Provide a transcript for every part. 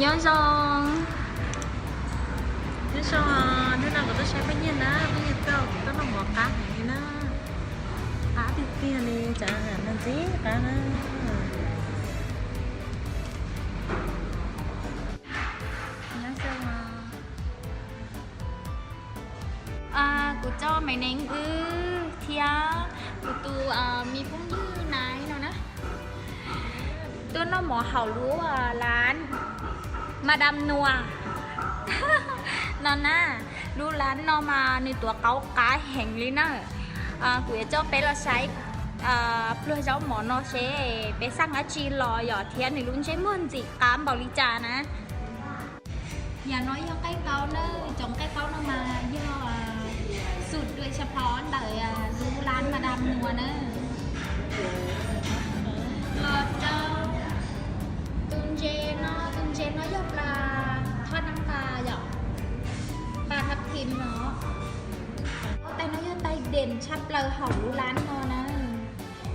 Nyob zoo. Nyob zoo, hnub no kuv tuaj saib poj niam na, poj niam tau kuv tuaj noj mov qab heev li na. Qab tiag tiag li, tsav ham no ntxim qab na. Nyob zoo. Kuv coj me neeg wb thiab kuv tus me phooj ywg Naiv no na, tuaj noj mov hauv lub lab Madam Nua no na. Lub lab no mas nws tuav qaub qab heev li na. Kuv yuav coj peb los saib pluag zaub mov no seb peb xaj dab tsi los yom, thiab nws lub ntsej muag ntxim qab npaum li cas na. Yam no yog nqaij qaub na, cov nqaij qaub no mas yog xum dua tshaj plaws ntawm lub lab Madam Nua na. Los rau tus ntses no, tus ntses no yog pla thoj nab nqa yom, pla thab thim no. Tais no yog tais deem tshaj plaws hauv lub lab no na.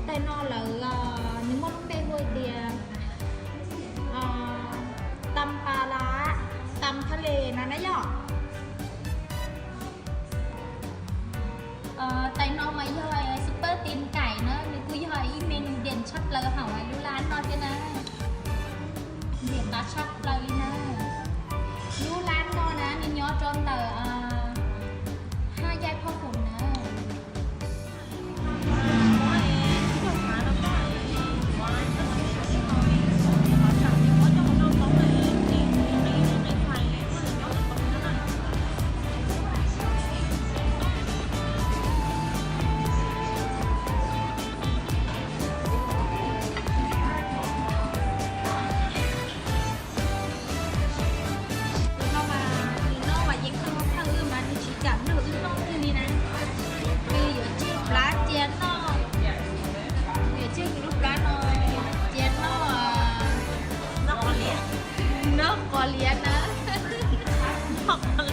Tais no lawv, nws muaj lub npe hu tias tam pa lab, tam thaj les no na yom. Tais no mas yog super tin cậy na, nws kuj yog ib menu deem tshaj plaws hauv lub lab no thiab na. Deem qab tshaj plaws li na. Lub lab no na nws nyob rau ntawm Haj Yaij Phoj Khuv na. Tus no mas nws noj vas yeeb tau thawj wb mas nws tsis kam nrog wb noj kiag li na. Nws yuav tseg plab cia noj, yuav tseg nws lub plab no cia noj, noj quav liab na, noj quav